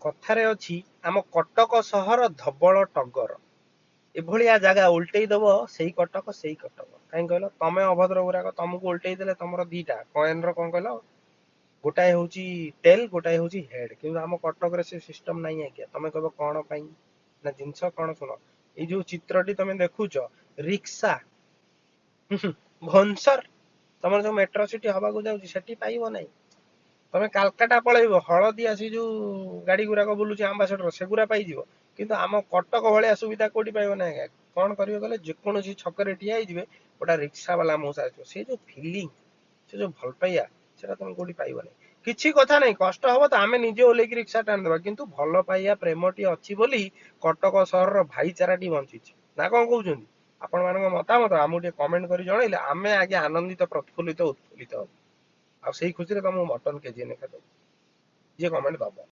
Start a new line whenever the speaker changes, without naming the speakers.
କଥାରେ ଅଛି, ଆମ କଟକ ସହର ଧବଳ ଟଗର। ଏଭଳିଆ ଜାଗା ଓଲଟେଇ ଦବ, ସେଇ କଟକ, ସେଇ କଟକ। କାହିଁ କହିଲ? ତମେ ଅଭଦ୍ର ଗୁରାକ, ତମକୁ ଓଲଟେଇ ଦେଲେ ତମର ଦିଟା କଏନର, କଣ କହିଲ, ଗୋଟାଏ ହଉଛି ଟେଲ୍, ଗୋଟାଏ ହଉଛି ହେଡ୍। କିନ୍ତୁ ଆମ କଟକରେ ସେ ସିଷ୍ଟମ ନାହିଁ ଆଜ୍ଞା। ତମେ କହିବ କଣ ପାଇଁ ନା, ଜିନିଷ କଣ ଶୁଣ। ଏଇ ଯୋଉ ଚିତ୍ରଟି ତମେ ଦେଖୁଛ, ରିକ୍ସା ଭୁବନେଶ୍ୱର, ତମର ଯୋଉ ମେଟ୍ରୋ ସିଟି ହବାକୁ ଯାଉଛି, ସେଠି ପାଇବ ନାହିଁ। ତମେ କାଲକାଟା ପଳେଇବ, ହଳଦିଆ ସେ ଯୋଉ ଗାଡି ଗୁରାକ ବୁଲୁଛି, ଆମ୍ବାସେଡର, ସେଗୁରା ପାଇଯିବ। କିନ୍ତୁ ଆମ କଟକ ଭଳିଆ ସୁବିଧା କୋଉଠି ପାଇବ ନାହିଁ ଆଜ୍ଞା। କଣ କରିବେ କହିଲେ, ଯେକୌଣସି ଛକରେ ଠିଆ ହେଇଯିବେ, ଗୋଟେ ରିକ୍ସା ବାଲା ମଉସା ଆସିବ। ସେ ଯୋଉ ଫିଲିଂ, ସେ ଯୋଉ ଭଲ ପାଇବା, ସେଟା ତମେ କୋଉଠି ପାଇବ ନାହିଁ। କିଛି କଥା ନାହିଁ, କଷ୍ଟ ହବ ତ ଆମେ ନିଜେ ଓହ୍ଲେଇକି ରିକ୍ସା ଟାଣିଦେବା, କିନ୍ତୁ ଭଲ ପାଇବା ପ୍ରେମଟି ଅଛି ବୋଲି କଟକ ସହରର ଭାଇଚାରାଟି ବଞ୍ଚିଛି ନା କଣ କହୁଛନ୍ତି? ଆପଣମାନଙ୍କ ମତାମତ ଆମକୁ ଟିକେ କମେଣ୍ଟ କରି ଜଣେଇଲେ ଆମେ ଆଜ୍ଞା ଆନନ୍ଦିତ, ପ୍ରଫୁଲ୍ଲିତ, ଉତ୍ଫୁଲ୍ଲିତ ହବୁ। ଆଉ ସେଇ ଖୁସିରେ ତମକୁ ମଟନ କେଜି ଲେଖା ଦବୁ, ଯିଏ କମେଣ୍ଟ ଦବ।